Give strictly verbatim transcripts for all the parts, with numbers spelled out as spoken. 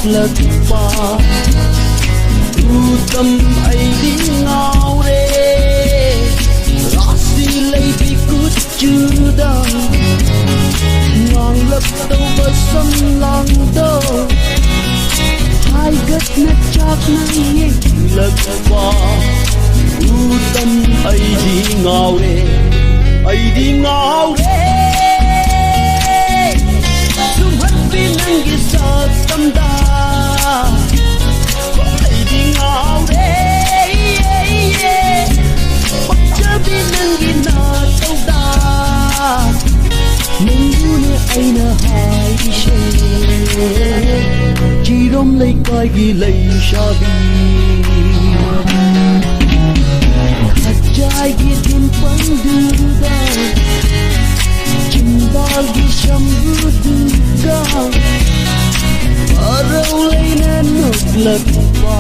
ꯂꯛꯄ ꯎꯇꯝ ꯑꯩꯗꯤ ꯉꯥꯎꯔꯦ꯫ ꯔꯥꯁꯤ ꯂꯩꯕꯤ ꯀꯨꯆꯨꯗ ꯉꯥꯡꯂꯛꯇꯧꯕ ꯁꯝꯂꯥꯡꯗꯣ ꯍꯥꯏꯒꯠꯅ ꯆꯥꯛꯅ ꯌꯦꯡꯂꯛꯄ ꯎꯇꯝ ꯑꯩꯗꯤ ꯉꯥꯎꯔꯦ, ꯑꯩꯗꯤ ꯉꯥꯎꯔꯦ꯫ ꯁꯨꯝꯍꯠꯄꯤ ꯅꯪꯒꯤ ꯁꯛꯇꯝꯗ ꯑꯩꯗꯤ ꯉꯥꯎꯔꯦ꯫ ꯄꯛꯆꯕꯤ ꯅꯪꯒꯤ ꯅꯥꯇꯧꯗ ꯅꯪꯕꯨꯅꯦ ꯑꯩꯅ ꯍꯥꯏꯔꯤꯁꯦ꯫ ꯆꯤꯔꯣꯝ ꯂꯩꯀꯥꯏꯒꯤ ꯂꯩꯁꯥꯕꯤ ꯈꯖꯥꯏꯒꯤ ꯇꯤꯟꯐꯝꯗꯨꯗ ꯆꯤꯝꯕꯥꯜꯒꯤ ꯁꯝꯕꯨꯗꯨꯒ ꯍꯔꯥꯎ ꯂꯩꯅ ꯅꯣꯛꯂꯛꯄ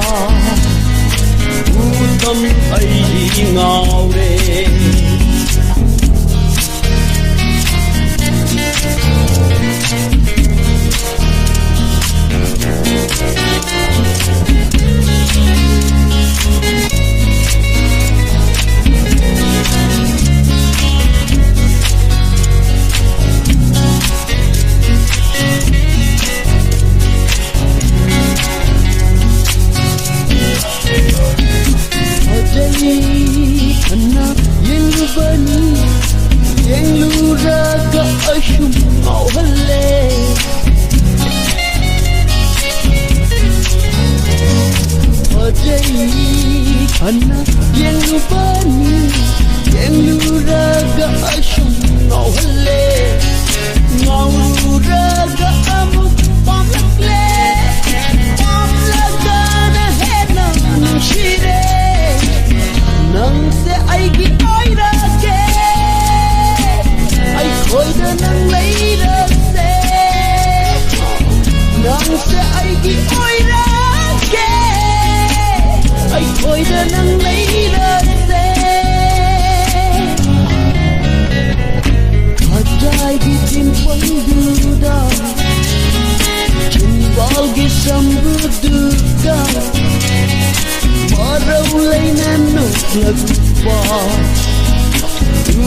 ꯎꯇꯝ ꯑꯩꯗꯤ ꯉꯥꯎꯔꯦ꯫ ꯐꯖꯩ ꯈꯟꯅ ꯌꯦꯡꯂꯨꯕꯅꯤ, ꯌꯦꯡꯂꯨꯔꯒ ꯑꯁꯨꯝ ꯉꯥꯎꯍꯜꯂꯦ꯫ ꯐꯖꯩ ꯈꯟꯅ ꯌꯦꯡꯂꯨꯕꯅꯤ, ꯌꯦꯡꯂꯨꯔꯒ ꯑꯁꯨꯝ ꯉꯥꯎꯍꯜꯂꯦ꯫ ꯉꯥꯎꯔꯨꯔꯒ ꯑꯃꯨꯛ ꯄꯥꯝꯂꯛꯂꯦ, ꯄꯥꯝꯂꯒꯅ ꯍꯦꯟꯅ ꯅꯨꯡꯁꯤꯔꯦ꯫ ꯅꯪꯁꯦ ꯑꯩꯒꯤ ꯑꯣꯏꯔꯒꯦ, ꯑꯩꯈꯣꯏꯗ ꯅꯪ ꯂꯩꯔꯁꯦ꯫ ꯅꯪꯁꯦ ꯑꯩꯒꯤ ꯑꯣꯏꯔꯒꯦ, ꯑꯩꯈꯣꯏꯗ ꯅꯪ ꯂꯩꯔꯁꯦ꯫ ꯈꯖꯥꯏꯒꯤ ꯆꯤꯟꯐꯝꯗꯨ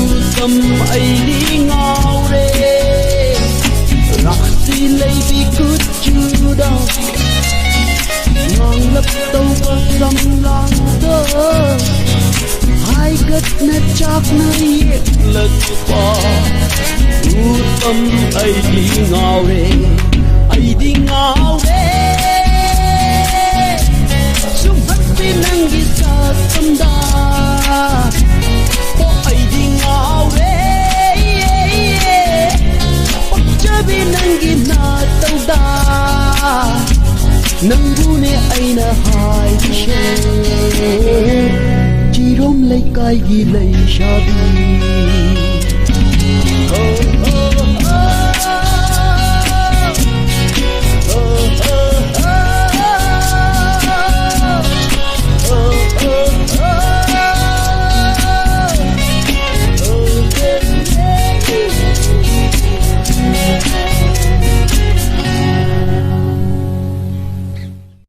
ꯎꯇꯝ ꯑꯩꯗꯤ ꯉꯥꯎꯔꯦ, ꯔꯥꯁꯤ ꯂꯩꯕꯤ ꯀꯨꯆꯨꯗ ꯉꯥꯡꯂꯞ ꯇꯧꯕ ꯁꯝꯂꯥꯡꯗ ꯍꯥꯏꯒꯠꯅ ꯆꯥꯛꯅ ꯌꯦꯛꯂꯛꯄ ꯎꯇꯝ ꯑꯩꯗꯤ ꯉꯥꯎꯔꯦ, ꯑꯩꯗꯤ ꯉꯥꯎꯔꯦ꯫ ꯁꯨꯝꯍꯠꯄꯤ ꯅꯪꯒꯤ ꯁꯛꯇꯝꯗ ꯀꯣ ꯑꯩꯗꯤ ꯉꯥꯎꯔꯦ꯫ ꯄꯛꯆꯕꯤ ꯅꯪꯒꯤ ꯅꯥꯇꯧꯗ ꯅꯪꯕꯨꯅꯦ ꯑꯩꯅ ꯍꯥꯏꯔꯤꯁꯦ, ꯆꯤꯔꯣꯝ ꯂꯩꯀꯥꯏꯒꯤ ꯂꯩꯁꯥꯕꯤ꯫